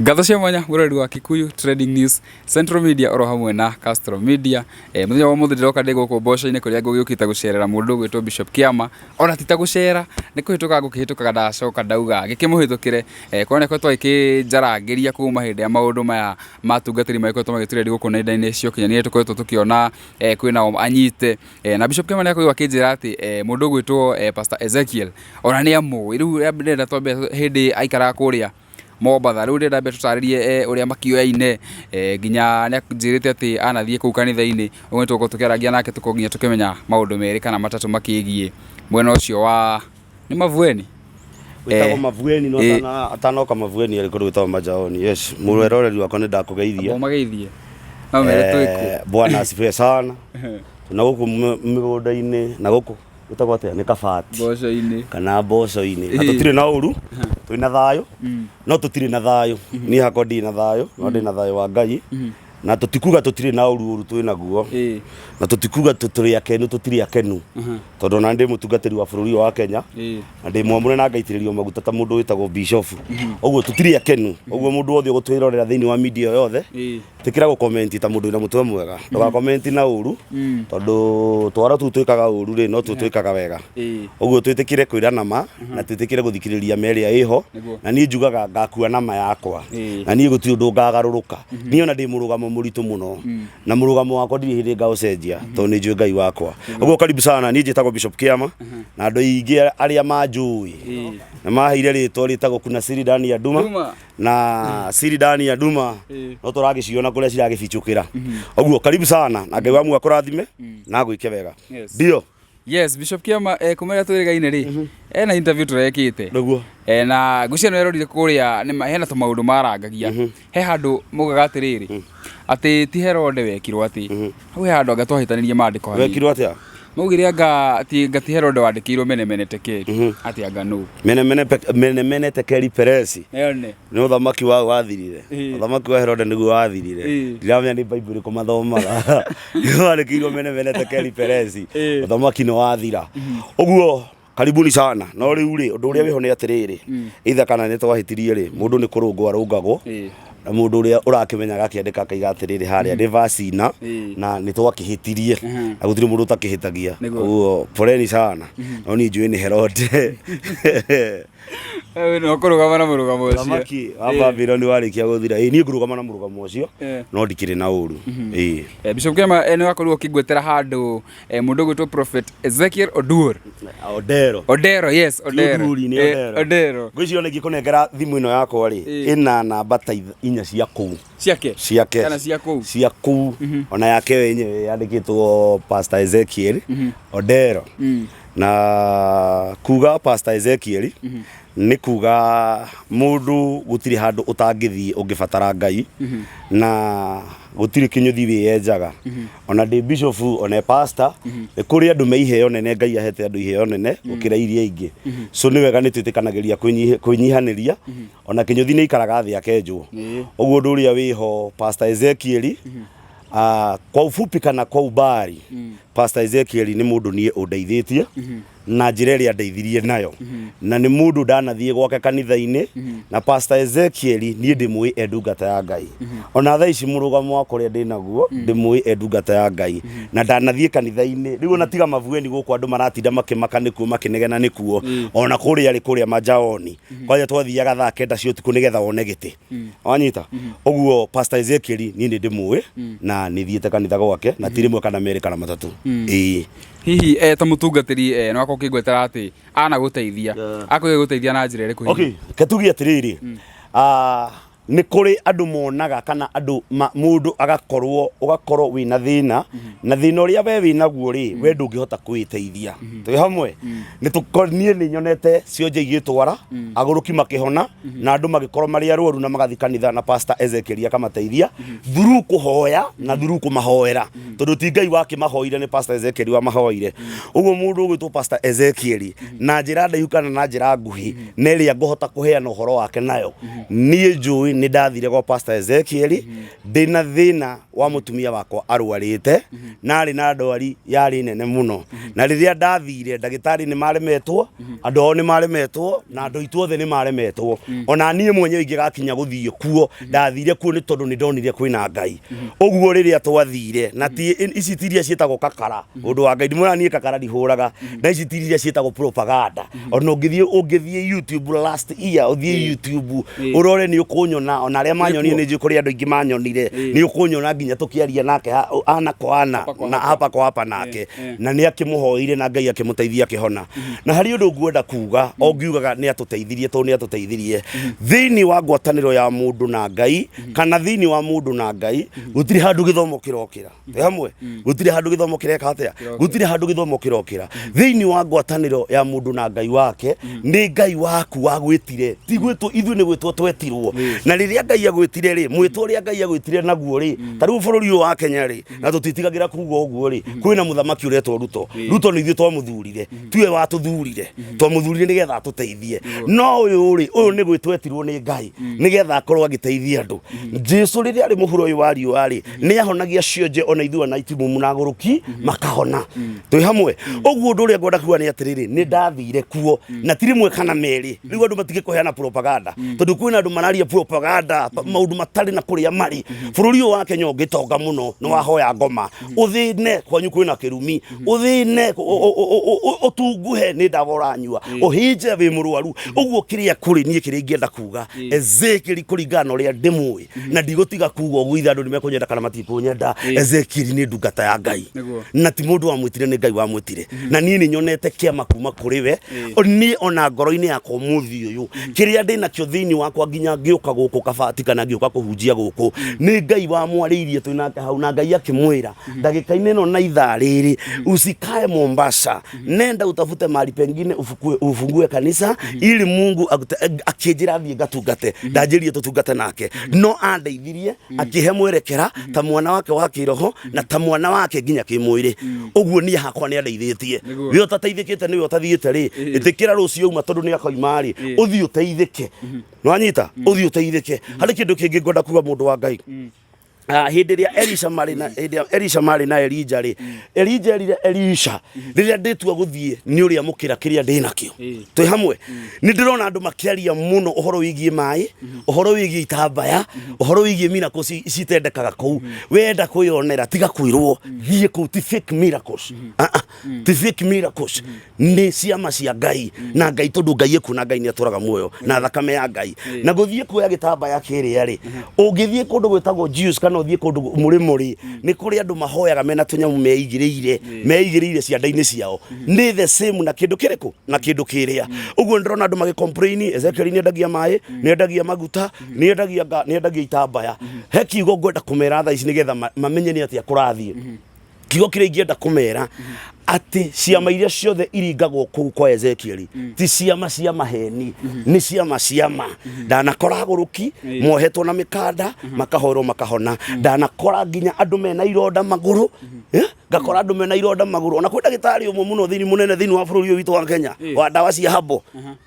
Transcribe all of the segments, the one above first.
Ngatho cia mwanya mũrori wa Kikuyu Trending News, Central Media oro hamwe na Castro Media. Mũthenya wa ũmũthĩ ndĩroka ndĩ gũkũ mboco-inĩ kũrĩa ngũgĩũkĩte gũcerera mũndũ ũgwĩtwo Bishop Kĩama. Ona ti ta gũcera, nĩ kũhĩtũka ngũkĩhĩtũkaga ndacoka ndauga ngĩkĩmũhĩtũkĩre. Kuona nĩ akoretwo agĩkĩnjarangĩria kuma hĩndĩ ya maũndũ maya ma atungatĩri magĩkoretwo magĩtũreria gũkũ nenda-inĩ cia ũkinyanĩria tũkoretwo tũkĩona kwĩna anyite. Na Bishop Kĩama nĩ akorirwo akĩnjĩra atĩ mũndũ ũgwĩtwo Pastor Ezekiel ona nĩ amũĩ. Rĩu ndĩrenda twambe hĩndĩ aikaraga kũrĩa Mombatha. Rĩu ndĩrenda ambe atũtarĩrie ũrĩa makĩoyaine nginya nĩ anjĩrĩte atĩ anathiĩ kũu kanitha-inĩ, ũguo nĩ tũgũkorwo tũkĩarangia nake tũkorwo nginya tũkĩmenya maũndũ merĩ kana matatũ makĩgiĩ mwena ũcio wa, nĩ Mavueni? Wĩtagwo Mavueni no atanoka Mavueni arĩ kũndũ gwĩtagwo Majaoni. Yes, mwĩroreri wakwa nĩ ndakũgeithia. Amba ũmageithie. No mere twĩ kũ. Bwana asifiwe sana. Na gũkũ mĩgũnda-inĩ na gũkũ gwĩtagwo atĩa nĩ kabati Mboco-inĩ. Kana mboco-inĩ, na tũtirĩ na ũru, twĩna thayũ, no tũtirĩ na thayũ. Niĩ hakwa ndirĩ na thayũ, no ndĩ na thayũ wa Ngai. Na tũtikuga tũtirĩ na ũru, ũru twĩ naguo, na tũtikuga tũrĩ akenu, tũtirĩ akenu, tondũ ona ndĩ mũtungatĩri wa bũrũri ũyũ wa Kenya na ndĩ mwamũre na ngaitĩrĩrio maguta ta mũndũ wĩtagwo bishofu. Ũguo tũtirĩ akenu. Ũguo mũndũ wothe ũgũtwĩrorera thĩinĩ wa media yothe, ĩtĩkĩra gũkomenti ta mũndũ wĩna mũtwe mwega, ndũgakomenti na ũru, tondũ twara tu twĩkaga ũru rĩ, no tuo twĩkaga wega. Ũguo twĩtĩkĩre kwĩrana ma na twĩtĩkĩre gũthikĩrĩria ma ĩrĩa ĩho. Na niĩ njugaga ngakua na ma yakwa, na niĩ gũtirĩ ũndũ ngagarũrũka. Niĩ ona ndĩ mũrũgamo mũritũ mũno, na mũrũgamo wakwa ndirĩ hĩndĩ ngaũcenjia, tondũ nĩ njũĩ Ngai wakwa. Ũguo karibu sana. Niĩ njĩtagwo Bishop Kĩama, na andũ aingĩ arĩa manjũĩ na maheire rĩtwa rĩtagwo kuna siri ndani ya nduma. Nduma. Na siri ndani ya nduma no tũragĩciona kũrĩa ciragĩbichũkĩra. Ũguo karibu sana, na Ngai wa muoyo akũrathime na agwĩke wega. Ndio. Yes, Bishop Kĩama, kuma rĩrĩa twĩrĩgaine rĩ, ena interview tũrekĩte. Na ngwĩciria nĩ werorire kũrĩa nĩ hena tũmaũndũ marangagia. He handũ maugaga atĩrĩrĩ, atĩ ti Herode wekirwo atĩ. Hau he handũ anga twahĩtanirie maandĩko hanini. Wekirwo atĩa? Maugire anga ti anga ti Herode wandĩkĩirwo mene mene tekeli. Atĩ anga nũ. Mene mene mene mene tekeli peresi. Yone. Nĩ ũthamaki wa wathirire. Ũthamaki wa Herode nĩguo wathirire. Ndiramenya nĩ Bible ĩrĩkũ mathomaga. Wandĩkĩirwo mene mene tekeli peresi. Ũthamaki nĩ wathira. Ũguo karibuni sana. No rĩu rĩ, ũndũ ũrĩa wĩho nĩ atĩrĩrĩ, either kana nĩ twahĩtirie rĩ, mũndũ nĩ kũrũngwo arũngagwo, na mũndũ ũrĩa ũrakĩmenya agakĩandĩka akaiga atĩrĩrĩ, harĩa nĩ vacina na nĩ twakĩhĩtirie, na gũtirĩ mũndũ ũtakĩhĩtagia. Ũguo poleni sana, no niĩ njũĩ nĩ Herode. Wewe no kũrũgama na mũrũgamo ũcio. Ũthamaki wa Babylon warĩkia gũthira, ĩĩ niĩ ngũrũgama na mũrũgamo ũcio, no ndikĩrĩ na ũru, ĩĩ. Bishop Kĩama, nĩ wakorirwo ũkĩngwetera handũ mũndũ ũgwĩtwo Prophet Ezekiel Oduor. Odero. Odero, yes, Odero. Oduori nĩ Odero. Odero. Ngwĩciria ona ingĩkũnengera thimũ ĩno yakwa rĩ, ĩna namba ta inya cia kũu. Ciake. Ciake. Kana cia kũu. Cia kũu. Ona yake yenyewe yandĩkĩtwo Pastor Ezekiel Odero. Na kuga Pastor Ezekiel nĩ kuga mũndũ gũtirĩ handũ ũtangĩthiĩ ũngĩbatara Ngai, na gũtirĩ kĩnyũthi wĩyenjaga. Ona ndĩ bishop, ona pastor, nĩ kũrĩ andũ me iheo nene. Ngai ahete andũ iheo nene gũkĩra iria ingĩ, so nĩ wega nĩ twĩtĩkanagĩria kwĩnyihanĩria. Ona kĩnyũthi nĩ ikaraga thĩ akenjwo. Ũguo ũndũ ũrĩa wĩho, Pastor Ezekiel, kwa ufupi kana kwa umbali, Pastor Ezekiel nĩ mũndũ niĩ ũndeithĩtie na njĩra ĩrĩa ndeithirie nayo, na nĩ mũndũ ndanathiĩ gwake kanitha-inĩ. Na Pastor Ezekiel niĩ ndĩmũĩ e ndungata ya Ngai. Ona thaa ici mũrũgamo wakwa ũrĩa ndĩ naguo, ndĩmũĩ e ndungata ya Ngai na ndanathiĩ kanitha-inĩ. Rĩu ona tiga Mavueni gũkũ andũ maratinda makĩmaka nĩkuo, makĩnegena nĩkuo, ona kũrĩa arĩ kũrĩa Majaoni kwanja twathiaga thaa 9 cia ũtukũ nĩgetha wone gĩtĩ wanyita. Ũguo Pastor Ezekiel niĩ nĩ ndĩmũĩ na nĩ thiĩte kanitha gwake, na ti rĩmwe kana merĩ kana matatũ, ĩĩ. Hihi ta mũtungatĩri, nĩ wakorwo ũkĩngwetera atĩ anagũteithia. Akũgeria gũteithia na njĩra ĩrĩkũ hihi? Okay, ketuge atĩrĩrĩ, nĩ kũrĩ andũ monaga kana andũ mũndũ agakorwo ũgakorwo wĩna thĩna, na thĩna ũrĩa we wĩnaguo rĩ, we ndũngĩhota kwĩteithia. Twĩ hamwe? Niĩ nĩ nyonete cionje igĩtwara agũrũki makĩhona, na andũ magĩkorwo marĩ arwaru na magathiĩ kanitha na Pastor Ezekiel akamateithia through kũhoya na through kũmahoera, tondũ ti Ngai wakĩmahoire, nĩ Pastor Ezekiel wamahoire. Ũguo mũndũ ũgwĩtwo Pastor Ezekiel, na njĩra ndaihu kana na njĩra nguhĩ na ĩrĩa ngũhota kũheana ũhoro wake nayo, niĩ njũĩ Nĩ ndathire gwa Pastor Ezekiel ndĩna thĩna wa mũtumia wakwa arwarĩte, na arĩ na ndwari yarĩ nene mũno. Na rĩrĩa ndathire, ndagĩtarĩ nĩ maremetwo, andũ ao nĩ maremetwo, na andũ aitũ othe nĩ maremetwo. Ona niĩ mwenyewe ingĩgakinya gũthiĩ kuo, ndathire kuo nĩ tondũ nĩ ndonire kwĩna Ngai. Ũguo rĩrĩa twathire, na ti ici ti iria ciĩtagwo kakara, ũndũ wa Ngai ndimwĩra niĩ kakara ndihũraga, na ici ti iria ciĩtagwo propaganda. Ona ũngĩthiĩ YouTube last year, ũthiĩ YouTube ũrore nĩ ũkũnyona, ona arĩa manyonire nĩ njũĩ kũrĩ andũ aingĩ manyonire, nĩ ũkũnyona nginya tũkĩaria nake ana kwa ana Hapa kwa na hapa. hapa kwa hapa nake, na nĩ akĩmũhoire na Ngai akĩmũteithia akĩhona. Na harĩ ũndũ nguenda kuga, o ngiugaga nĩ atũteithirie, tondũ nĩ atũteithirie thĩinĩ wa ngwatanĩro ya mũndũ na Ngai, kana thĩinĩ wa mũndũ na Ngai gũtirĩ handũ gĩthomo kĩrokĩra. Twĩ hamwe, gũtirĩ handũ gĩthomo kĩreka atĩa, gũtirĩ handũ gĩthomo kĩrokĩra thĩinĩ wa ngwatanĩro ya mũndũ na Ngai wake. Nĩ Ngai waku wagwĩtire, ti gwĩtwo ithuĩ, nĩ gwĩtwo twetirwo. Na rĩrĩa Ngai agwĩtire rĩ, mwĩtwo ũrĩa Ngai agwĩtire naguo rĩ, ta rĩu bũrũri ũyũ wa Kenya rĩ, na tũtitigagĩra kuga ũguo rĩ, kwĩna mũthamaki ũretwo Ruto. Ruto nĩ ithuĩ twamũthurire, tiwe watũthurire, twamũthurire nĩgetha atũteithie. No ũyũ rĩ, ũyũ nĩ gwĩtwo etirwo nĩ Ngai nĩgetha akorwo agĩteithia andũ. Jesu rĩrĩa arĩ mũhuro ũyũ wa riũa rĩ, nĩ ahonagia cionje, ona ithuĩ ana itimumu na agũrũki makahona. Twĩ hamwe. Ũguo ũndũ ũrĩa ngwenda kuga nĩ atĩrĩrĩ, nĩ ndathire kuo na ti rĩmwe kana merĩ. Rĩu andũ matige kũheana propaganda, tondũ kwĩna andũ mararia propaganda maũndũ matarĩ na kũrĩa marĩ. Bũrũri ũyũ wa Kenya ũngĩtonga mũno nĩ wahoya ngoma, ũthĩne kwanyu kwĩna kĩrumi, ũthĩne ũtunguhe nĩ ndawa ũranyua, ũhinje wĩ mũrwaru. Ũguo kĩrĩa kũrĩ niĩ kĩrĩa ingĩenda kuga, Ezekiel kũringana na ũrĩa ndĩmũĩ, na ndigũtiga kuga ũguo ithe andũ nĩmekũnyenda kana matikũnyenda, Ezekiel nĩ ndungata ya Ngai. Na ti mũndũ wamwĩtire, nĩ Ngai wamwĩtire. Na niĩ nĩ nyonete kĩama kuma kũrĩ we. Niĩ ona ngoro-inĩ yakwa ũmũthĩ ũyũ, kĩrĩa ndĩ nakĩo thĩinĩ wakwa nginya ngĩũka gũkũ Kabati kana ngĩũka kũhunjia gũkũ, nĩ Ngai wamwarĩirie twĩ nake hau, na Ngai akĩmwĩra ndagĩka-inĩ ĩno na ithaa rĩrĩ, usikae Mombasa, nenda utafute mahali pengine ufungue kanisa ili Mungu akĩnjĩra thiĩ ngatungate. Ndanjĩrire tũtungate nake, no andeithirie akĩhe mwerekera ta mwana wake wa kĩroho na ta mwana wake nginya kĩmwĩrĩ. Ũguo niĩ hakwa nĩ andeithĩtie. We ũtateithĩkĩte nĩwe ũtathiĩte rĩ, ĩtĩkĩra rũciũ auma, tondũ nĩ akoima rĩ, ũthiĩ ũteithĩke. Nĩwanyita, ũthiĩ ũteithĩke. Harĩ kĩndũ kĩngĩ ngwenda kuga, mũndũ wa Ngai. Hĩndĩ ĩrĩa Elisha marĩ na hĩndĩ ĩrĩa Elisha marĩ na Elija rĩ, Elija erire Elisha, rĩrĩa ndĩtua gũthiĩ nĩ ũrĩa mũkĩra kĩrĩa ndĩ nakĩo. Twĩ hamwe. Nĩ ndĩrona andũ makĩaria mũno ũhoro wĩgiĩ maĩ, ũhoro wĩgiĩ itambaya, ũhoro wĩgiĩ miracles citendekaga kũu. Wenda kwĩyonera, tiga kwĩrwo, thiĩ kũu. Ti fake miracles. Ah, ah, ti fake miracles, nĩ ciama cia Ngai na Ngai, tondũ Ngai ekuo na Ngai nĩ atũraga muoyo na thakame ya Ngai. Na gũthiĩ kuoya gĩtambaya kĩrĩa rĩ, ũngĩthiĩ kũndũ gwĩtagwo Jews kana ũthiĩ kũndũ mũrĩmo rĩ, nĩ kũrĩ andũ mahoyaga mena tũnyamũ meigĩrĩire cianda-inĩ ciao. Nĩ the same na kĩndũ kĩrĩkũ na kĩndũ kĩrĩa. Ũguo ndĩrona andũ magĩ complain, Ezekiel nĩ endagia maĩ, nĩ endagia maguta, nĩ endagia itambaya. He kiugo ngwenda kũmera thaa ici nĩgetha mamenye nĩ atĩa kũrathiĩ. Kiugo kĩrĩa ingĩenda kũmera atĩ ciama iria ciothe iringagwo kũu kwa Ezekieli ti ciama cia maheni, nĩ ciama ciama. Ndanakora agũrũki mohetwo na mĩkanda makahoerwo makahona. Ndanakora nginya andũ mena ironda magũrũ, eh? Ngakora andũ mena ironda magũrũ, ona kwĩ ndagĩtarĩ ũmwe mũno thĩinĩ mũnene thĩinĩ wa bũrũri ũyũ witũ wa Kenya wa ndawa cia habo,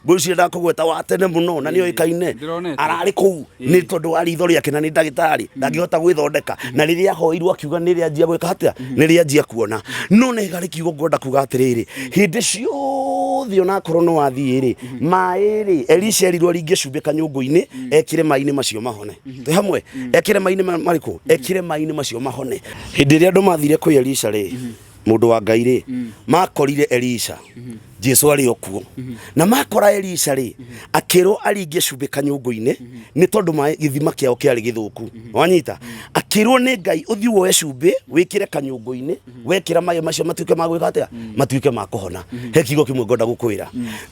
ngwĩciria ndakũgweta, wa tene mũno na nĩoĩkaine. Ndĩronete. Ararĩ kũu nĩ tondũ wa ritho rĩake, na nĩ ndagĩtarĩ ndangĩhota gwĩthondeka. Na rĩrĩa ahoirwo akiuga nĩ rĩanjia gwĩka atĩa, nĩ rĩanjia kuona. No nĩ harĩ kiugo ngwenda kuga atĩrĩrĩ, hĩndĩ ciothe onakorwo nĩ wathiĩ rĩ, maĩ rĩ, Elisha erirwo aringie cumbĩ kanyũngũ-inĩ, ekĩre maĩ-inĩ macio mahone. Twĩ hamwe. Ekĩre maĩ-inĩ marĩkũ? Ekĩre maĩ-inĩ macio mahone. Hĩndĩ ĩrĩa andũ mathire kwĩ Elisha rĩ, mũndũ wa Ngai rĩ, makorire Elisha, Jesu arĩ o kuo. Na makora Elisha rĩ, akĩrwo aringie cumbĩ kanyũngũ-inĩ nĩ tondũ maĩ gĩthima kĩao kĩarĩ gĩthũku. Wanyita, akĩrwo nĩ Ngai ũthiĩ woe cumbĩ wĩkĩre kanyũngũ-inĩ, wekĩra maĩ macio matuĩke ma gwĩka atĩa, matuĩke ma kũhona. He kiugo kĩmwe ngwenda gũkwĩra,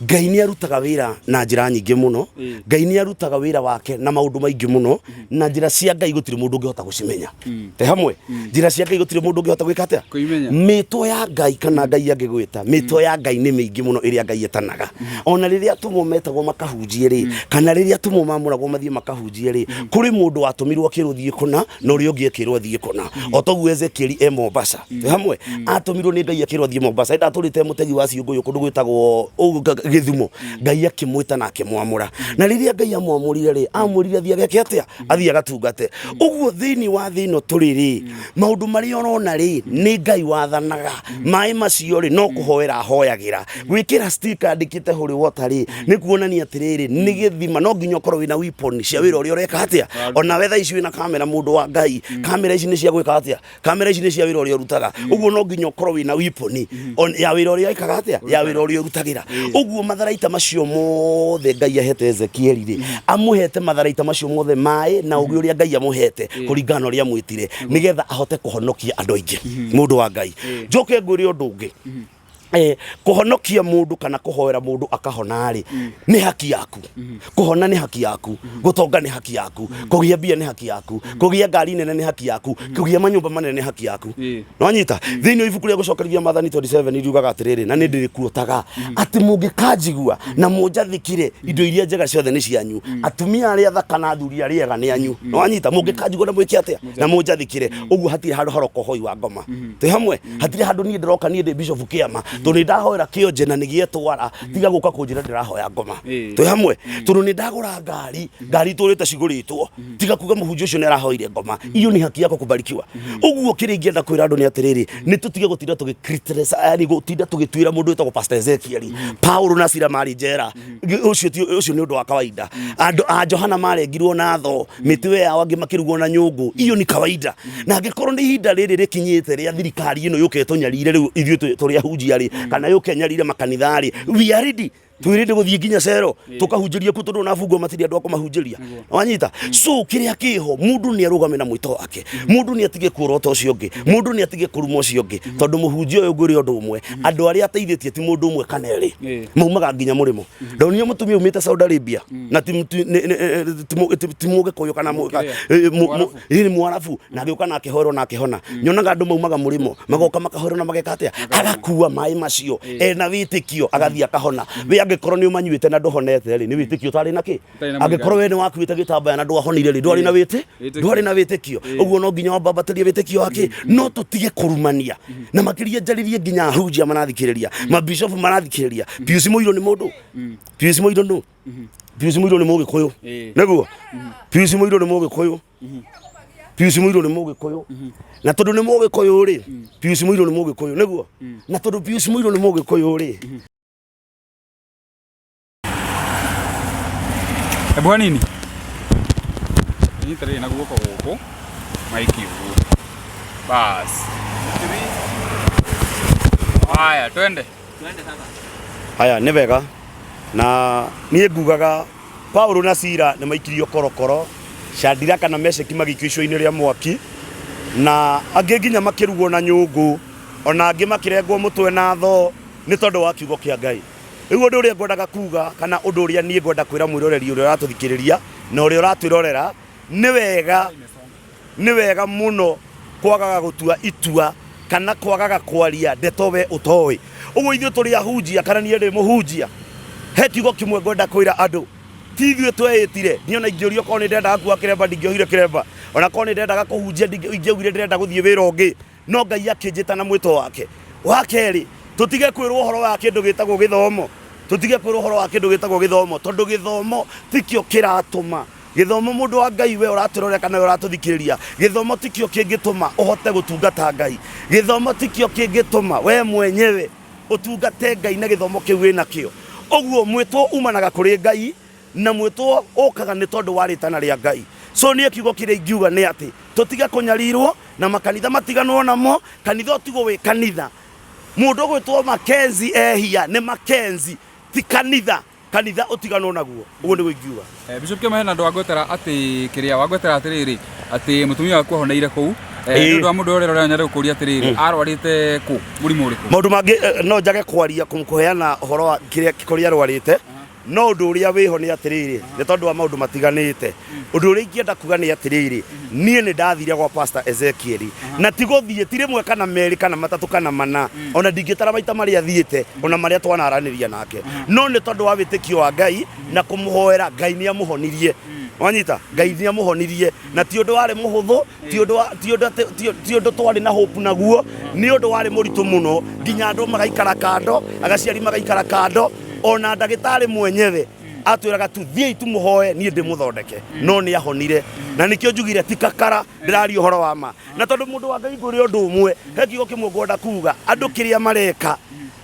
Ngai nĩ arutaga wĩra na njĩra nyingĩ mũno. Ngai nĩ arutaga wĩra wake na maũndũ maingĩ mũno, na njĩra cia Ngai gũtirĩ mũndũ ũngĩhota gũcimenya. Te hamwe, njĩra cia Ngai gũtirĩ mũndũ ũngĩhota gwĩka atĩa? Kũimenya. Mĩtwo ya Ngai kana Ngai angĩgwĩta, mĩtwo ya Ngai nĩ mĩingĩ mũno ĩrĩa Ngai etanaga. Ona rĩrĩa atũmwo metagwo makahunjie rĩ, kana rĩrĩa atũmwo mamũragwo mathiĩ makahunjie rĩ, kũrĩ mũndũ watũmirwo akĩrwo thiĩ kũna na ũrĩa ũngĩ akĩrwo thiĩ kũna. O toguo Ezekieli e Mombasa, twĩ hamwe, atũmirwo nĩ Ngai akĩrwo thiĩ Mombasa. Ĩndĩ atũrĩte e mũtegi wa ciũngũyũ kũndũ gwĩtagwo Gĩthumo. Ngai akĩmwĩta na akĩmwamũra. Na rĩrĩa Ngai amwamũrire rĩ, amwĩrire athiĩ ageke atĩa? Athiĩ agatungate. Ũguo thĩinĩ wa thĩ ĩno tũrĩ rĩ, maũndũ marĩa ũrona rĩ, nĩ Ngai wathanaga. Maĩ macio rĩ, no kũhoera ahoyagĩra. Gwĩkĩra sticker andĩkĩte holy water rĩ, nĩ kuonania atĩrĩrĩ, nĩ gĩthima, no nginya ũkorwo wĩna weapon cia wĩra ũrĩa ũreka atĩa. Ona we thaa ici wĩna kamera mũndũ wa Ngai, kamera ici nĩ cia gwĩka atĩa? Kamera ici nĩ cia wĩra ũrĩa ũrutaga. Ũguo no nginya ũkorwo wĩna weapon ya wĩra ũrĩa ĩkaga atĩa? Ya wĩra ũrĩa ũrutagĩra. Ũguo matharaita macio mothe Ngai ahete Ezekieli rĩ, amũhete matharaita macio mothe maĩ na ũgĩ ũrĩa Ngai amũhete kũringana na ũrĩa amwĩtire nĩgetha ahote kũhonokia andũ aingĩ. Mũndũ wa Ngai. Njoke ngwĩre ũndũ ũngĩ. Kũhonokia mũndũ kana kũhoera mũndũ akahona-rĩ, nĩ haki yaku. Kũhona nĩ haki yaku, gũtonga nĩ haki yaku, kũgĩa mbia nĩ haki yaku, kũgĩa ngari nene nĩ haki yaku, kũgĩa manyũmba manene nĩ haki yaku. Nĩwanyita? Thĩinĩ wa ibuku rĩa gũcokerithia Maathani 27 riugaga atĩrĩrĩ, na nĩ ndĩrĩkuotaga, atĩ mũngĩkanjigua na mũnjathĩkĩre, indo iria njega ciothe nĩ cianyu. Atumia arĩa athaka na athuri arĩa ega nĩ anyu. Nĩwanyita? Mũngĩkanjigua na mwĩke atĩa? Na mũnjathĩkĩre. Ũguo hatirĩ handũ haroka ũhoi wa ngoma. Twĩ hamwe? Hatirĩ handũ niĩ ndĩroka niĩ ndĩ bishop kĩama tondũ nĩ ndahoera kĩonje na nĩ gĩetwara, tiga gũka kũnjĩra ndĩrahoya ngoma. Twĩ hamwe? Tondũ nĩ ndagũra ngari, ngari itũrĩte cigũrĩtwo, tiga kuga mũhunjia ũcio nĩ arahoire ngoma. Iyo nĩ haki yako kubarikiwa. Ũguo kĩrĩa ingĩenda kwĩra andũ nĩ atĩrĩrĩ, nĩ tũtige gũtinda tũgĩ criticize, yani gũtinda tũgĩtuĩra mũndũ wĩtagwo Pastor Ezekiel. Paulo na Sila marĩ njera, ũcio ti ũcio nĩ ũndũ wa kawaida. Andũ a Johana marengirwo na tho, mĩtwe yao angĩ makĩrugwo na nyũngũ, iyo ni kawaida. Na angĩkorwo nĩ ihinda rĩrĩ rĩkinyĩte rĩa thirikari ĩno yũke ĩtũnyarire rĩu ithuĩ tũrĩ ahunjia rĩ, kana yũke ĩnyarire makanitha rĩ, we are ready. Twĩrĩte gũthiĩ nginya cero tũkahunjĩria kuo tondũ ona abungwa matirĩ andũ a kũmahunjĩria. Wanyita? So kĩrĩa kĩho, mũndũ nĩ arũgame na mwĩto wake, mũndũ nĩ atige kuorota ũcio ũngĩ, mũndũ nĩ atige kũruma ũcio ũngĩ, tondũ mũhunjia ũyũ ngwĩre ũndũ ũmwe, andũ arĩa ateithĩtie ti mũndũ ũmwe kana erĩ, maumaga nginya mũrĩmo. Ndonire mũtumia umĩte Saudi Arabia na ti mũgĩkũyũ kana nĩ Mwarabu, na agĩũka na akĩhoerwo na akĩhona. Nyonaga andũ maumaga mũrĩmo magoka makahoerwo na mageka atĩa, agakua maĩ macio ena wĩtĩkio agathiĩ akahona. We angĩkorwo nĩ ũmanyuĩte na ndũhonete rĩ, nĩ wĩtĩkio ũtarĩ na kĩ? Angĩkorwo we nĩ wakuĩte gĩtambaya na ndwahonire rĩ, ndwarĩ na wĩtĩ ndwarĩ na wĩtĩkio. Ũguo no nginya wambambatĩrie wĩtĩkio wake. No tũtige kũrumania, na makĩria njarĩrie nginya ahunjia marathikĩrĩria, mabishopu marathikĩrĩria. Pius Mũirũ nĩ mũndũ, Pius Mũirũ nũ? Pius Mũirũ nĩ mũgĩkũyũ. Nĩguo Pius Mũirũ nĩ mũgĩkũyũ. Pius Mũirũ nĩ mũgĩkũyũ, na tondũ nĩ mũgĩkũyũ rĩ, Pius Mũirũ nĩ mũgĩkũyũ nĩguo, na tondũ Pius Mũirũ nĩ mũgĩkũyũ rĩ. Hebu hanini. Nyita rĩrĩ na guoko gũkũ. Maiki ũguo. Bas. Haya, twende. Haya, nĩ wega. Na niĩ ngugaga Paulo na Sila nĩ maikirio korokoro, Shadiraka na Mesheki magĩikio icua-inĩ rĩa mwaki, na angĩ nginya makĩrugwo na nyũngũ, ona angĩ makĩrengwo mũtwe na thoo nĩ tondũ wa kiugo kĩa Ngai. Rĩu ũndũ ũrĩa ngwendaga kuga kana ũndũ ũrĩa niĩ ngwenda kwĩra mwĩroreri ũrĩa ũratũthikĩrĩria na ũrĩa ũratwĩrorera, nĩ wega nĩ wega mũno kwagaga gũtua itua kana kwagaga kwaria ndeto we ũtoĩ. Ũguo ithuĩ tũrĩ ahunjia kana niĩ ndĩ mũhunjia, he kiugo kĩmwe ngwenda kwĩra andũ, ti ithuĩ tweĩtire. Niĩ ona ingĩũrio korwo nĩ ndendaga kuoha kĩremba ndingĩohire kĩremba, ona korwo nĩ ndendaga kũhunjia ingĩaugire ndĩrenda gũthiĩ wĩra ũngĩ, no Ngai akĩnjĩta na mwĩto wake. Wa kerĩ, tũtige kwĩrwo ũhoro wa kĩndũ gĩtagwo gĩthomo, tũtige kwĩrwo ũhoro wa kĩndũ gĩtagwo gĩthomo, tondũ gĩthomo tikĩo kĩratũma gĩthomo mũndũ wa Ngai we ũratũrorera kana we ũratũthikĩrĩria, gĩthomo tikĩo kĩngĩtũma ũhote gũtungata Ngai, gĩthomo tikĩo kĩngĩtũma we mwenyewe ũtungate Ngai na gĩthomo kĩu wĩnakĩo. Ũguo mwĩtwo umanaga kũrĩ Ngai, na mwĩtwo ũkaga nĩ tondũ wa rĩtana rĩa Ngai. So niĩ kiugo kĩrĩa ingiuga nĩ atĩ tũtige kũnyarirwo na makanitha matiganwo namo, kanitha ũtigwo wĩ kanitha. Mũndũ ũgwĩtwo Mackenzie ehia nĩ Mackenzie, ti kanitha. Kanitha ũtiganwo naguo. Ũguo nĩguo ingiuga. Bishop Kĩama, hena andũ wangwetera atĩ kĩrĩa wangwetera atĩrĩrĩ atĩ mũtumia waku ahoneire kũu. Nĩ ũndũ wa mũndũ ũrĩa ũrerorera nyende gũkũria atĩrĩrĩ, arwarĩte kũ, mũrimũ ũrĩkũ? Maũndũ mangĩ no njage kwaria kũheana ũhoro wa kĩrĩa kũrĩa arwarĩte. No ũndũ ũrĩa wĩho nĩ atĩrĩrĩ, nĩ tondũ wa maũndũ matiganĩte. Ũndũ ũrĩa ingĩenda kuga nĩ atĩrĩrĩ, niĩ nĩ ndathire gwa Pastor Ezekiel, na ti gũthiĩ, ti rĩmwe kana merĩ kana matatũ kana mana, ona ndingĩtara maita marĩa thiĩte, ona marĩa twanaranĩria nake. No nĩ tondũ wa wĩtĩkio wa Ngai na kũmũhoera, Ngai nĩ amũhonirie. Wanyita? Ngai nĩ amũhonirie. Na ti ũndũ warĩ mũhũthũ, ti ũndũ wa- ti ũndũ atĩ- ti- ti ũndũ twarĩ na hope naguo, nĩ ũndũ warĩ mũritũ mũno, nginya andũ magaikara kando, agaciari magaikara kando, ona ndagĩtarĩ mwenyewe atwĩraga tu thiĩi tũmũhoe niĩ ndĩmũthondeke no nĩ ahonire na nĩkĩo njugire ti kakara ndĩraria ũhoro wa ma na tondũ mũndũ wa Ngai ngwĩre ũndũ ũmwe he kiugo kĩmwe ngwenda kuga andũ kĩrĩa mareka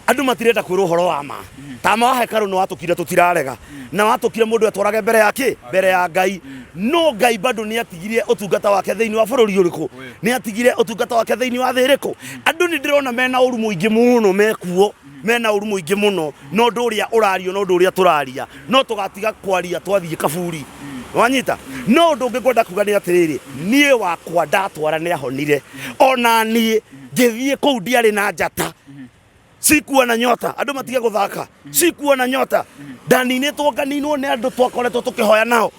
andũ matirenda kwĩrwo ũhoro wa ma tama wa hekarũ nĩ watũkire tũtirarega na watũkire mũndũ etwarage mbere ya kĩ mbere ya Ngai no Ngai bado nĩ atigirie ũtungata wake thĩinĩ wa bũrũri ũrĩkũ nĩ atigire ũtungata wake thĩinĩ wa thĩ ĩrĩkũ andũ nĩ ndĩrona mena ũru mũingĩ mũno mekuo mena ũru mũingĩ mũno na ũndũ ũrĩa ũrario na ũndũ ũrĩa tũraria no tũgatiga kwaria twathiĩ kaburi wanyita no ũndũ ũngĩ ngwenda kuga nĩ atĩrĩrĩ niĩ wakwa ndatwara nĩ ahonire ona niĩ ngĩthiĩ kũu ndiarĩ na njata sikuwa na nyota andũ matige gũthaka sikuwa na nyota ndaninĩtwo nganinwo nĩ andũ twakoretwo tũkĩhoya nao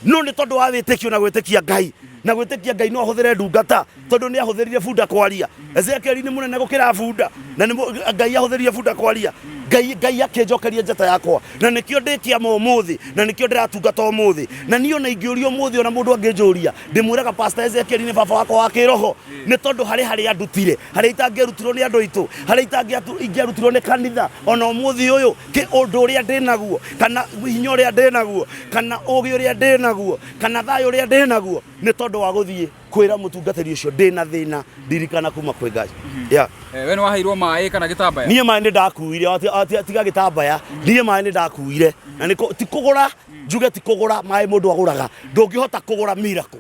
no nĩ tondũ wa wĩtĩkio na gwĩtĩkia Ngai na gwĩtĩkia Ngai no ahũthĩre ndungata tondũ nĩ ahũthĩrire bunda kwaria Ezekieli nĩ mũnene gũkĩra bunda na nĩ Ngai ahũthĩrire bunda kwaria Ngai Ngai akĩnjokeria njata yakwa na nĩkĩo ndĩ kĩama ũmũthĩ na nĩkĩo ndĩratungata ũmũthĩ na niĩ ona ingĩũria ũmũthĩ ona mũndũ angĩnjũria ndĩmwĩraga Pastor Ezekieli nĩ baba wakwa wa kĩroho nĩ tondũ harĩ harĩa ndutire harĩa itangĩarutirwo nĩ andũ aitũ harĩa ingĩarutirwo nĩ kanitha ona ũmũthĩ ũyũ kĩ ũndũ ũrĩa ndĩ naguo kana hinya ũrĩa ndĩ naguo kana ũgĩ ũrĩa ndĩ naguo kana thayũ ũrĩa ndĩ naguo nĩ tondũ wa gũthiĩ kwĩra mũtungatĩri ũcio ndĩ na thĩna ndirikana kuma kwĩ Ngai yeah. Eh, we nĩ waheirwo maĩ kana gĩtambaya niĩ maĩ nĩ ndakuire tiga gĩtambaya niĩ maĩ nĩ ndakuire na nĩ ti kũgũra njuge ti kũgũra maĩ mũndũ agũraga ndũngĩhota kũgũra miracle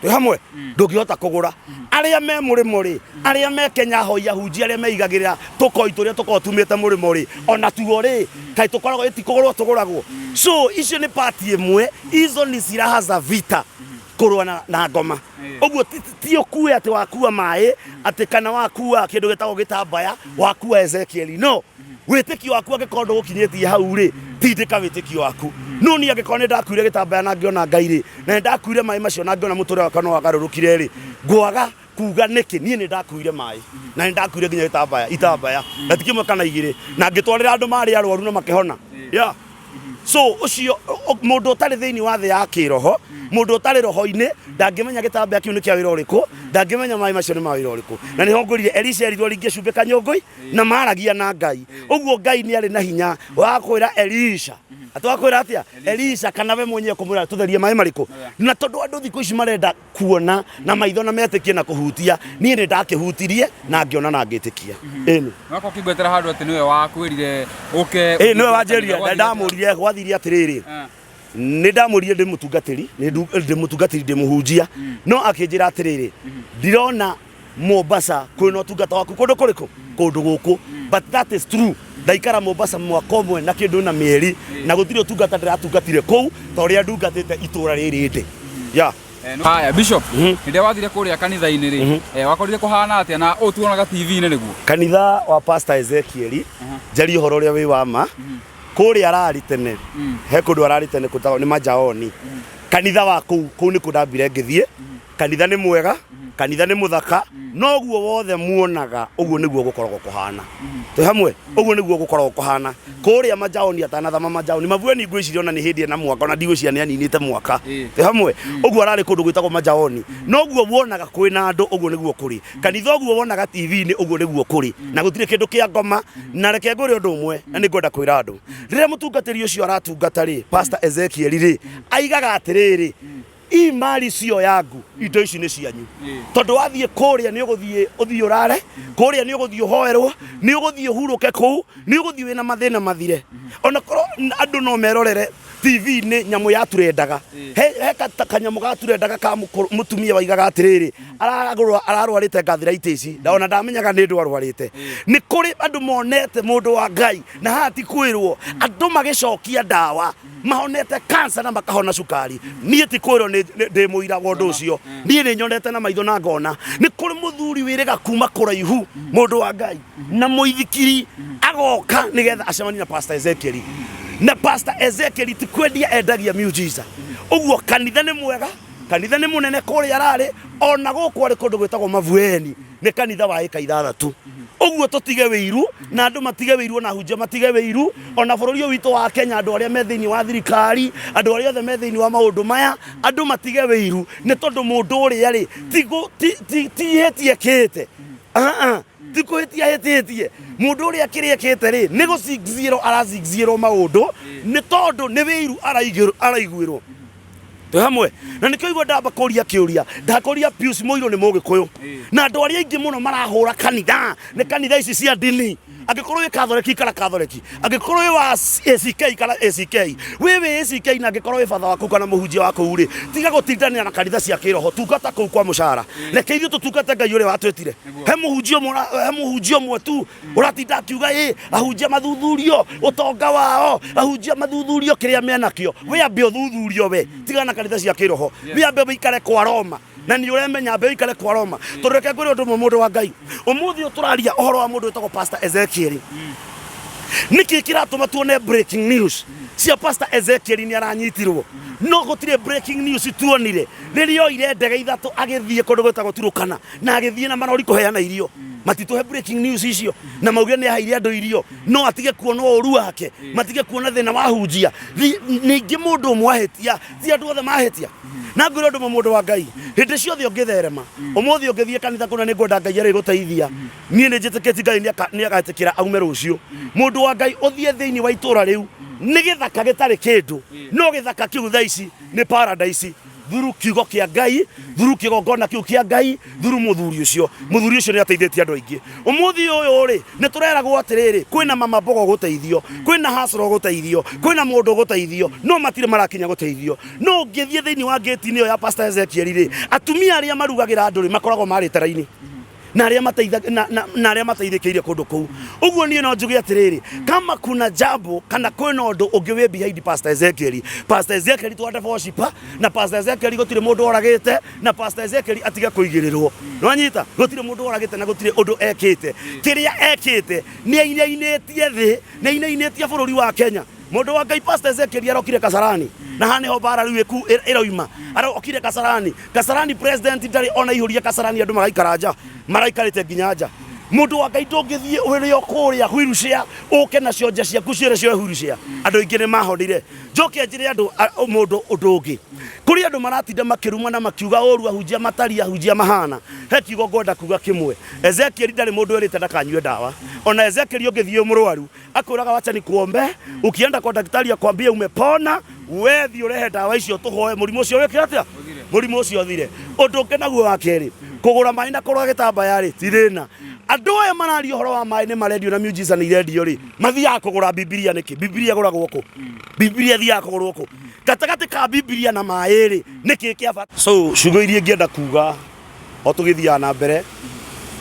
twĩ hamwe ndũngĩhota kũgũra arĩa me mũrĩmo rĩ arĩa me Kenya hoi ahunjia arĩa meigagĩrĩra tũkoi tũrĩa tũkoragwo tumĩte mũrĩmo rĩ ona tuo rĩ kaĩ tũkoragwo ti kũgũrwo tũgũragwo so icio nĩ part ĩmwe izo ni silaha za vita kũrũa na, na ngoma ũguo ti- ti ũkue atĩ wakua maĩ atĩ kana wakua kĩndũ gĩtagwo gĩtambaya wakua Ezekieli no wĩtĩkio waku angĩkorwo ndũgũkinyĩtie hau rĩ tindĩka wĩtĩkio waku no niĩ angĩkorwo nĩ ndakuire gĩtambaya na ngĩona Ngai rĩ na nĩ ndakuire maĩ macio na ngĩona mũtũrĩre wakwa no wagarũrũkire rĩ ngwaga kuga nĩkĩ niĩ nĩ ndakuire maĩ na nĩ ndakuire nginya gĩtambaya itambaya na ti kĩmwe kana igĩrĩ na ngĩtwarĩra andũ marĩ arwaru na makĩhona yeah. So ũcio mũndũ ũtarĩ thĩinĩ wa thĩ ya kĩroho mũndũ ũtarĩ roho-inĩ ndangĩmenya gĩtambaya kĩu nĩ kĩa wĩra ũrĩkũ ndangĩmenya maĩ macio nĩ ma wĩra ũrĩkũ na nĩho ngwĩrire Elisha erirwo ringie cumbĩ kanyũngũ na maragia na Ngai ũguo Ngai nĩ arĩ na hinya wa kwĩra Elisha atĩ wa kwĩra atĩa Elisha kana we mwenyewe kũmwĩra tũtherie maĩ marĩkũ na tondũ andũ thikũ ici marenda kuona na maitho na metĩkie na kũhutia niĩ nĩ ndakĩhutirie na ngĩona na ngĩtĩkia ĩni Nwako ũkĩngwetera handũ atĩ nĩwe wakwĩrire ũke ĩ nĩwe wanjĩrire ndamũrire gwathire atĩrĩrĩ nĩ ndamũrire ndĩ mũtungatĩri nĩ ndĩ mũtungatĩri ndĩ mũhunjia no akĩnjĩra atĩrĩrĩ ndirona Mombasa kwĩna ũtungata waku kũndũ kũrĩkũ kũndũ gũkũ but that is true ndaikara Mombasa mwaka ũmwe na kĩndũ na mĩeri na gũtirĩ ũtungata ndĩratungatire kũu ta ũrĩa ndungatĩte itũra rĩrĩ ndĩ yeah. Haya Bishop, hĩndĩ ĩrĩa wathire kũrĩa kanitha-inĩ rĩ, wakorire kũhana atĩa na ũũ tuonaga TV-inĩ nĩguo? Kanitha wa Pastor Ezekiel njarie ũhoro ũrĩa wĩ wa ma kũrĩa ararĩ tene he kũndũ ararĩ tene kũtagwo nĩ Majaoni kanitha wa kũu kũu nĩkuo ndambire ngĩthiĩ kanitha nĩ mwega kanitha nĩ mũthaka noguo wothe muonaga ũguo nĩguo gũkoragwo kũhana twĩ hamwe ũguo nĩguo gũkoragwo kũhana kũrĩa majaoni atanathama majaoni mabueni ngwĩciria ona nĩ hĩndĩ ena mwaka ona ndigwĩciria nĩ aninĩte mwaka twĩ hamwe ũguo ararĩ kũndũ gwĩtagwo majaoni noguo wonaga kwĩna andũ ũguo nĩguo kũrĩ kanitha ũguo wonaga TV-inĩ ũguo nĩguo kũrĩ na gũtirĩ kĩndũ kĩa ngoma na reke ngwĩre ũndũ ũmwe na nĩ ngwenda kwĩra andũ rĩrĩa mũtungatĩri ũcio aratungata rĩ Pastor Ezekiel rĩ aigaga atĩrĩrĩ hii mali sio yangu indo ici nĩ cianyu tondũ wathiĩ kũrĩa nĩ ũgũthiĩ ũthiĩ ũrare kũrĩa nĩ ũgũthiĩ ũhoerwo nĩ ũgũthiĩ ũhurũke kũu nĩ ũgũthiĩ wĩna mathĩna mathire ona korwo andũ no merorere TV-inĩ nyamũ ya turendaga he, he kanyamũ ga turendaga ka mũtumia waigaga atĩrĩrĩ aragũrwa ararwarĩte gathiraitis na ona ndamenyaga nĩ ndũ arwarĩte nĩ kũrĩ andũ monete mũndũ wa Ngai na haha ti kwĩrwo andũ magĩcokia ndawa mahonete cancer na makahona cukari niĩ ti kwĩrwo ndĩ mũira wa ũndũ ũcio niĩ nĩ nyonete na maitho na ngona nĩ kũrĩ mũthuri wĩrĩga kuma kũraihu mũndũ wa Ngai na mũithikiri agoka nĩgetha acemanie na Pastor Ezekiel Na Pastor Ezekiel ti kwendia endagia miujiza. Ũguo kanitha nĩ mwega, kanitha nĩ mũnene kũrĩa ararĩ, ona gũkũ arĩ kũndũ gwĩtagwo Mavueni, nĩ kanitha wa ĩka 6. Ũguo tũtige wĩiru, na andũ matige wĩiru, ona ahunjia matige wĩiru, ona bũrũri ũyũ witũ wa Kenya, andũ arĩa me thĩinĩ wa thirikari, andũ arĩa othe me thĩinĩ wa maũndũ maya, andũ matige wĩiru, nĩ tondũ mũndũ ũrĩa rĩ, ti ihĩtia ekĩte. Ti kũhĩtia ahĩtĩtie. Mũndũ ũrĩa kĩrĩa ekĩte rĩ, nĩ gũcingicĩrwo aracingicĩrwo maũndũ, nĩ tondũ nĩ wĩiru araiguĩrwo. Twĩ hamwe na nĩkĩo igua ndamba kũria kĩũria, ndakũria Pius Mũirũ nĩ Mũgĩkũyũ, na andũ arĩa aingĩ mũno marahũra kanitha nĩ kanitha ici cia ndini. Angĩkorwo wĩ Kathoreki, ikara Kathoreki, angĩkorwo wĩ wa ACK, ikara ACK, wĩ ACK, na angĩkorwo wĩ batha waku kana mũhunjia wa kũu rĩ, tiga gũtindanĩra na kanitha cia kĩroho, tungata kũu kwa mũcara. Reke ithuĩ tũtungate Ngai ũrĩa watwĩtire. He mũhunjia ũmwe he mũhunjia ũmwe tu ũratinda akiuga ĩ ahunjia mathuthurio ũtonga wao, ahunjia mathuthurio kĩrĩa menakĩo. We ambe ũthuthurio, we tiga na kanitha cia kĩroho, we ambe wĩikare kwa Roma, na nĩ ũremenya ambe wĩikare kwa Roma. Tondũ reke ngwĩre ũndũ ũmwe, mũndũ wa Ngai, ũmũthĩ ũyũ tũraria ũhoro wa mũndũ wĩtagwo Pastor Ezekiel. Nĩkĩ kĩratũma tuone breaking news cia Pastor Ezekiel nĩ aranyitirwo, no gũtirĩ breaking news tuonire rĩrĩa oire ndege 3 agĩthiĩ kũndũ gwĩtagwo Turukana, na agĩthiĩ na marori kũheana irio? Matitũhe breaking news icio, na mauge nĩ aheire andũ irio, no atige kuona ũru wake, matige kuona thĩna wa hunjia. Ningĩ mũndũ ũmwe ahĩtia, ti andũ othe mahĩtia. Na ngwĩra ũndũ ũmwe, mũndũ wa Ngai, hĩndĩ ciothe ũngĩtherema, ũmũthĩ ũngĩthiĩ kanitha kũna, nĩ ngwenda Ngai arĩgũteithia. Niĩ nĩ njĩtĩkĩtie Ngai nĩ agetĩkĩra aume rũciũ. Mũndũ wa Ngai, ũthiĩ thĩinĩ wa itũra rĩu, nĩ gĩthaka gĩtarĩ kĩndũ, no gĩthaka kĩu thaa ici nĩ paradise. Thuru kiugo kĩa Ngai, thuru kĩgongona kĩu kĩa Ngai, thuru mũthuri ũcio. Mũthuri ũcio nĩ ateithĩtie andũ aingĩ. Ũmũthĩ ũyũ rĩ, nĩ tũreragwo atĩrĩrĩ, kwĩna mama mbogo gũteithio, kwĩna hasro gũteithio, kwĩna mũndũ gũteithio, no matirĩ marakinya gũteithio. No ũngĩthiĩ thĩinĩ wa ngĩti-inĩ ĩyo ya Pastor Ezekiel rĩ, atumia arĩa marugagĩra andũ rĩ, makoragwo marĩte raini na arĩa mateitha na, na, na arĩa mateithĩkĩire kũndũ kũu. Ũguo niĩ no njuge atĩrĩrĩ, kama kuna jambo kana kwĩna ũndũ ũngĩ wĩ behind Pastor Ezekiel, Pastor Ezekiel twande worshiper, na Pastor Ezekiel gũtirĩ mũndũ oragĩte, na Pastor Ezekiel atige kũigĩrĩrwo. Nĩwanyita? Gũtirĩ mũndũ oragĩte na gũtirĩ ũndũ ekĩte. Kĩrĩa ekĩte nĩ ainainĩtie thĩ, nĩ ainainĩtie bũrũri wa Kenya. Mũndũ wa Ngai, Pastor Ezekiel arokire Kasarani, na haha nĩho mbara rĩu ĩroima. Arokire Kasarani, Kasarani president ndarĩ ona ihũria Kasarani, andũ magaikara nja, maraikarĩte nginya nja. Mũndũ wa Ngai, ndũngĩthiĩ ũrĩ o kũrĩa wheelchair ũke na cionje ciaku ciĩre cioe wheelchair. Andũ aingĩ nĩ mahonire. Njoke njĩre andũ mũndũ ũndũ ũngĩ, kũrĩ andũ maratinda makĩruma na makiuga ũru ahunjia matari, ahunjia mahana. He kiugo ngwenda kuga kĩmwe, Ezekiel ndarĩ mũndũ erĩte ndakanyue ndawa. Ona Ezekiel ũngĩthiĩ mũrwaru akwĩraga wacha nikuombe, ukienda kwa daktari akwambie umepona, we thiĩ ũrehe ndawa icio tũhoe mũrimũ ũcio wĩke atĩa, mũrimũ ũcio ũthire. Ũndũ ũngĩ naguo wa kerĩ, kũgũra maĩ na kũgũra gĩtambaya rĩ, ti thĩna. Andũ aya mararia ũhoro wa maĩ nĩ marendio na miujiza nĩ irendio rĩ, mathiaga kũgũra Bibilia nĩkĩ? Bibilia ĩgũragwo kũ? Bibilia ĩthiaga kũgũrwo kũ? Gatagatĩ ka Bibilia na maĩ rĩ, nĩkĩ kĩa bata? So ciugo iria ingĩenda kuga o tũgĩthiaga na mbere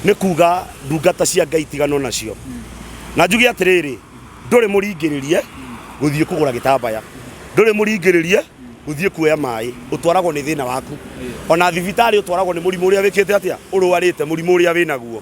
nĩ kuga ndungata cia Ngai tiganwo nacio, na njuge atĩrĩrĩ, ndũrĩ mũringĩrĩrie gũthiĩ kũgũra gĩtambaya, ndũrĩ mũringĩrĩrie gũthiĩ kuoya maĩ, ũtwaragwo nĩ thĩna waku. Ona thibitarĩ ũtwaragwo nĩ mũrimũ ũrĩa wĩkĩte atĩa, ũrwarĩte, mũrimũ ũrĩa wĩnaguo.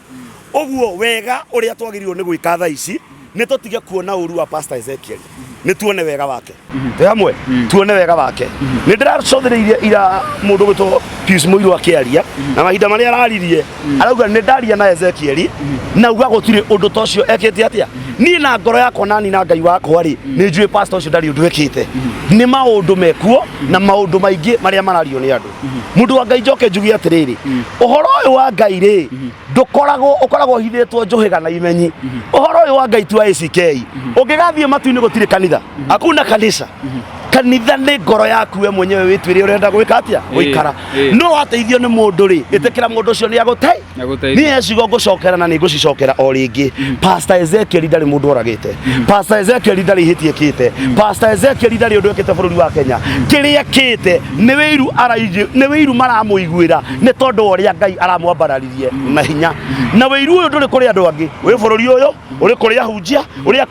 Ũguo wega ũrĩa twagĩrĩirwo nĩ gwĩka thaa ici nĩ tũtige kuona ũru wa Pastor Ezekiel, nĩ tuone wega wake. Twĩ hamwe, tuone wega wake. Nĩ ndĩracũthĩrĩirie ira mũndũ gwĩtwo Pius Mũirũ akĩaria, na mahinda marĩa araririe arauga nĩ ndaria na Ezekiel, na uga gũtirĩ ũndũ ta ũcio ekĩte atĩa. Niĩ na ngoro yakwa nani na Ngai wakwa rĩ, nĩ njũĩ pastor ũcio ndarĩ ũndũ ekĩte. Nĩ maũndũ mekuo na maũndũ maingĩ marĩa marario nĩ andũ. Mũndũ wa Ngai, njoke njuge atĩrĩrĩ, ũhoro ũyũ wa Ngai rĩ, ndũkoragwo, ũkoragwo ũhithĩtwo njũhĩga na imenyi. Ũhoro ũyũ wa Ngai ti wa ACK. Ũngĩgathiĩ matu-inĩ gũtirĩ kanitha, hakuna kanitha. Kanitha nĩ ngoro yaku we mwenyewe, wĩtuĩre ũrenda gwĩka atĩa, gũikara. No wateithio nĩ mũndũ rĩ, ĩtĩkĩra mũndũ ũcio nĩ agũtei. Nĩagũteithia. Niĩ he ciugo ngũcokera na nĩ ngũcicokera o rĩngĩ. Pastor Ezekiel ndarĩ mũndũ oragĩte, Pastor Ezekiel ndarĩ ihĩtia ekĩte, Pastor Ezekiel ndarĩ ũndũ ekĩte bũrũri wa Kenya. Kĩrĩa ekĩte nĩ wĩiru araigĩ, nĩ wĩiru maramũiguĩra nĩ tondũ wa ũrĩa Ngai aramwambararirie na hinya. Na wĩiru ũyũ ndũrĩ kũrĩ andũ angĩ, wĩ bũrũri ũyũ, ũrĩ kũrĩ ahunjia, ũrĩ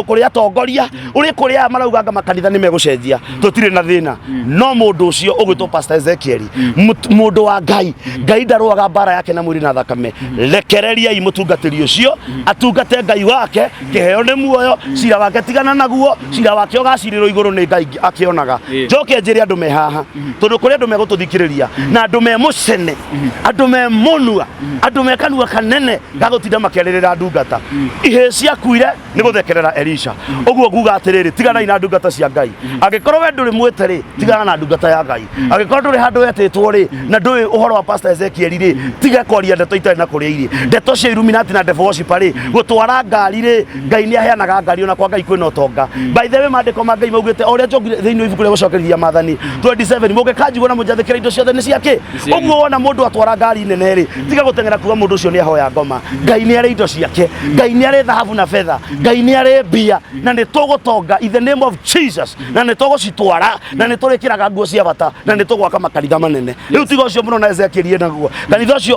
kũrĩ atongoria, ũrĩ kũrĩ aya marauga anga makanitha. Makanitha nĩ megũcenjia, tũtirĩ na thĩna, no mũndũ ũcio ũgwĩtwo Pastor Ezekiel, mũndũ wa Ngai, Ngai ndarũaga mbara yake na mwĩrĩ na thakame. Rekereriai mũtungatĩri ũcio atungate Ngai wake. Kĩheo nĩ muoyo, cira wake tigana naguo, cira wake ũgacirĩrwo igũrũ nĩ Ngai akĩonaga. Njoke njĩre andũ me haha, tondũ kũrĩ andũ megũtũthikĩrĩria na andũ me mũcene, andũ me mũnua, andũ me kanua kanene gagũtinda makĩarĩrĩra ndungata. Ihĩĩ ciakuire nĩ gũthekerera Elisha. Ũguo nguga atĩrĩrĩ, tiganai na ndungata cia Ngai. Angĩkorwo we ndũrĩ mwĩte rĩ, tigana na ndungata ya Ngai. Angĩkorwo ndũrĩ handũ wetĩtwo rĩ, na ndũĩ ũhoro wa Pastor Ezekiel rĩ, tiga kwaria ndeto itarĩ na kũrĩa irĩ, ndeto cia Illuminati na devil worshiper rĩ. Gũtwara ngari rĩ, Ngai nĩ aheanaga ngari, ona kwa Ngai kwĩna ũtonga. By the way, maandĩko ma Ngai maugĩte o ũrĩa njokire thĩinĩ wa ibuku rĩa gũcokereria maathani 27, mũngĩkanjigua na mũnjathĩkĩre, indo ciothe nĩ ciakĩ. Ũguo wona mũndũ atwara ngari nene rĩ, tiga gũteng'era kuga mũndũ ũcio nĩ ahoya ngoma. Ngai nĩ arĩ indo ciake, Ngai nĩ arĩ thahabu na betha, Ngai nĩ arĩ mbia, na nĩ tũgũtonga in the name of Jesus, na nĩ tũgũcitwara, na nĩ tũrĩkĩraga nguo cia bata, na nĩ tũgwaka makanitha manene. Rĩu tiga ũcio mũno na Ezekiel naguo kanitha ũcio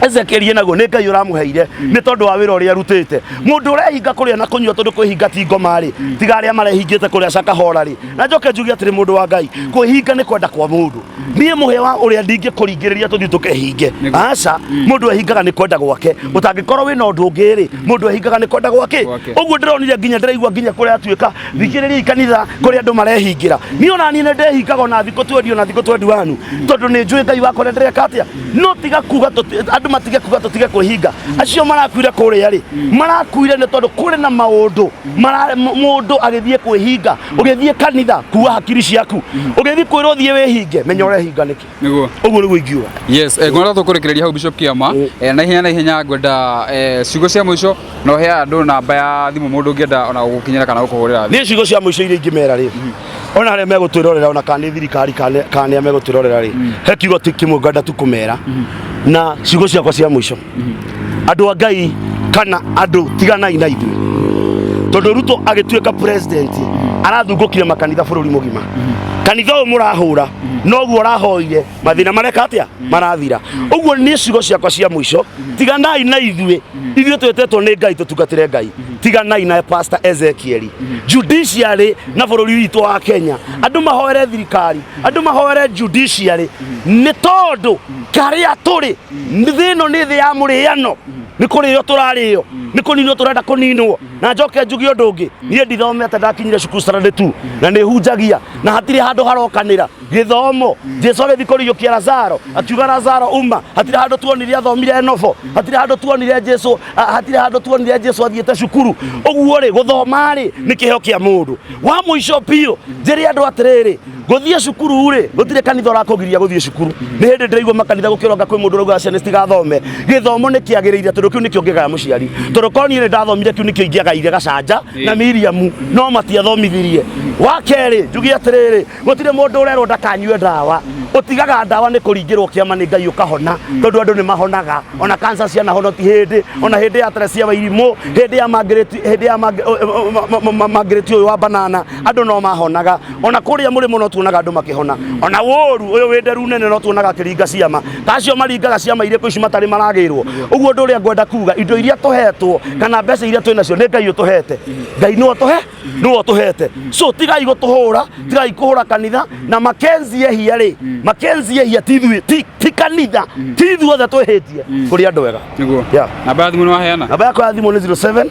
Ezekiel naguo nĩ Ngai ũramũheire nĩ tondũ wa wĩra ũrĩa arutĩte. Mũndũ ũrehinga kũrĩa na kũnyua, tondũ kwĩhinga ti ngoma rĩ, tiga arĩa marehingĩte kũrĩa cakahora rĩ. Na njoke njuge atĩrĩ, mũndũ wa Ngai, kwĩhinga nĩ kwenda kwa mũndũ. Niĩ mũhĩa wa ũrĩa ndingĩkũringĩrĩria tũthiĩ tũkehinge. Aca, mũndũ ehingaga nĩ kwenda gwake. Ũtangĩkorwo wĩna ũndũ ũngĩ rĩ, mũndũ ehingaga nĩ kwenda gwake. Gwake. Ũguo ndĩronire nginya ndĩraigua nginya kũrĩa atuĩka thikĩrĩriai kanitha kũrĩa andũ marehingĩra. Niĩ ona niĩ nĩ ndehingaga ona thikũ 20, ona thikũ 21, tondũ nĩ njũĩ Ngai wakwa ũrĩa ndĩreka atĩa. No tiga kuga andũ matige kuga tũtige kwĩhinga. Acio marakuire kũrĩa rĩ, marakuire nĩ tondũ kũrĩ na maũndũ mũndũ agĩthiĩ kwĩhinga. Ũgĩthiĩ kanitha, kuua hakiri ciaku. Ũgĩthiĩ kwĩrwo ũthiĩ wĩhinge, menya ũrehinga nĩkĩ. Nĩguo. Ũguo nĩguo ingiuga. Yes, ngwenda tũkũrĩkĩrĩria hau, Bishop Kiama. Na ihenya ngwenda ciugo cia mũico na ũhe andũ namba ya thimũ mũndũ ũngĩenda ona gũgũkinyĩra kana gũkũhũrĩra thimũ. Niĩ ciugo cia mũico iria ingĩmera rĩ, ona arĩa megũtwĩrorera, ona kana nĩ thirikari kana nĩ arĩa megũtwĩrorera rĩ, he kiugo tu kĩmwe ngwenda tu kũmera na ciugo ciakwa cia mũico. Andũ a Ngai kana andũ, tiganai na ithuĩ, tondũ Ruto agĩtuĩka president arathungũkire makanitha bũrũri mũgima. Kanitha ũyũ mũrahũra noguo ũrahoire, mathĩna mareka atĩa? Marathira. Ũguo niĩ ciugo ciakwa cia mũico, tiganai na ithuĩ. Ithuĩ twĩtetwo nĩ Ngai tũtungatĩre Ngai. Tiganai na Pastor Ezekiel. Judiciary na bũrũri witũ wa Kenya, andũ mahoere thirikari, andũ mahoere judiciary, nĩ tondũ karĩa tũrĩ thĩ ĩno nĩ thĩ ya mũrĩano, nĩ kũrĩo tũrarĩo, nĩ kũninwo tũrenda kũninwo. Na njoke njuge ũndũ ũngĩ, niĩ ndithomete, ndakinyire cukuru standard 2 na nĩ hunjagia, na hatirĩ handũ harokanĩra gĩthomo. Jesu agĩthiĩ kũriũkia Lazaro akiuga, "Lazaro, uma." Hatirĩ handũ tuonire athomire nobo, hatirĩ handũ tuonire Jesu hatirĩ handũ tuonire Jesu athiĩte cukuru. Ũguo rĩ, gũthoma rĩ nĩ kĩheo kĩa mũndũ. Wa mũico biũ, njĩre andũ atĩrĩrĩ, gũthiĩ cukuru rĩ, gũtirĩ kanitha ũrakũgiria gũthiĩ cukuru. Nĩ hĩndĩ ndĩraigua makanitha gũkĩronga kwĩ mũndũ ũrauga ciana citigathome. Gĩthomo nĩ kĩagĩrĩire, tondũ kĩu nĩkĩo ngĩgaya mũciari, tondũ korwo niĩ nĩ ndathomire, kĩu nĩkĩo ingĩagaire Gacanja na Miriamu, no matiathomithirie. Wa kerĩ, njuge atĩrĩrĩ, gũtirĩ mũndũ ũrerwo ndakanyue ndawa. Ũtigaga ndawa nĩ kũringĩrwo kĩama nĩ Ngai ũkahona, tondũ andũ nĩ mahonaga. Ona kanca cianahono, ti hĩndĩ ona hĩndĩ ya Teresia wa Irimũ, hĩndĩ ya Margaret, hĩndĩ ya Margaret ũyũ wa banana, andũ no mahonaga. Ona kũrĩa mũrĩmo no tuonaga andũ makĩhona. Ona wũru ũyũ wĩ nderu nene no tuonaga akĩringa ciama. Kacio maringaga ciama irĩkũ ici matarĩ maragĩrwo? Ũguo ũndũ ũrĩa ngwenda kuga, indo iria tũhetwo kana mbeca iria twĩ nacio nĩ Ngai ũtũhete. Ngai nĩwe ũtũhe, nĩwe ũtũhete. So tigai gũtũhũra, tigai kũhũra kanitha. Na Mackenzie ehia rĩ, Mackenzie ehia, ti ithuĩ, ti kanitha, ti ithuothe twĩhĩtie. Kũrĩ andũ ega. Nĩguo. Yeah. Namba ya thimũ nĩ waheana? Namba yakwa ya thimũ nĩ 07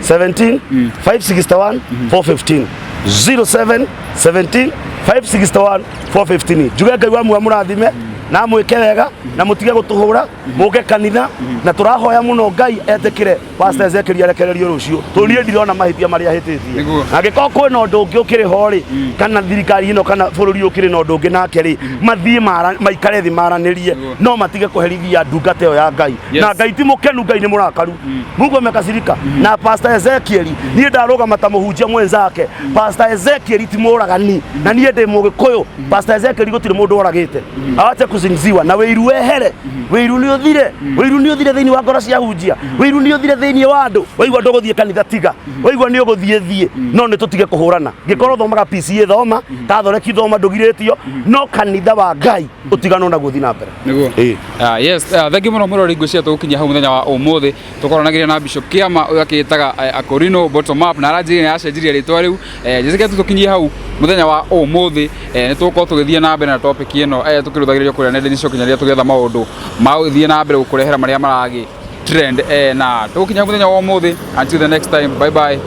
17 561 415, 07 17 561 415. Njuge Ngai wa muoyo mũrathime na mwĩke wega na mũtige gũtũhũra, mũke kanitha, na tũrahoya mũno Ngai etĩkĩre Pastor Ezekiel arekererio rũciũ, tondũ niĩ ndirona mahĩtia marĩa ahĩtĩtie. Nĩguo. Angĩkorwo kwĩna ũndũ ũngĩ ũkĩrĩ ho rĩ, kana thirikari ĩno kana bũrũri ũkĩrĩ na ũndũ ũngĩ nake rĩ, mathiĩ maikare thĩ maranĩrie. Nĩguo. No matige kũherithia ndungata ĩyo ya Ngai. Na Ngai ti mũkenu, Ngai nĩ mũrakaru. Mungu amekasirika na Pastor Ezekiel. Niĩ ndarũgama ta mũhunjia mwenzake. Pastor Ezekiel ti mũragani, na niĩ ndĩ mũgĩkũyũ. Pastor Ezekiel gũtirĩ mũndũ oragĩte, awache kusingiziwa na wĩiru wehere. Wĩiru nĩ ũthire, wĩiru nĩ ũthire thĩinĩ wa ngoro cia hunjia, wĩiru nĩ ũthire thĩinĩ wa andũ. Waigua ndũgũthiĩ kanitha tiga, waigua nĩ ũgũthiĩ thiĩ, no nĩ tũtige kũhũrana. Ngĩkorwo thomaga PCA thoma, Catholic thoma, ndũgirĩtio, no kanitha wa Ngai ũtiganwo naguo, thiĩ na mbere. Nĩguo. Ĩĩ. Ah, yes, thank you mũno mũrori. Ngwĩciria tũgũkinyia hau mũthenya wa ũmũthĩ. Tũkoranagĩria na Bishop Kĩama ũyũ akĩĩtaga Akorino Bottom Up, na aranjĩrire nĩ aracenjirie rĩtwa rĩu. Njĩtĩkĩrie tu tũkinyie hau mũthenya wa ũmũthĩ. Nĩ tũgũkorwo tũgĩthiĩ na mbere na topic ĩno tũkĩrũthagĩrĩrio kũrĩa nenda-inĩ cia ũkinyanĩria, tũgĩetha maũndũ ma gũthiĩ na mbere gũkũrehera marĩa maragĩ trend, na tũgũkinya hau mũthenya wa ũmũthĩ. Until the next time, bye bye.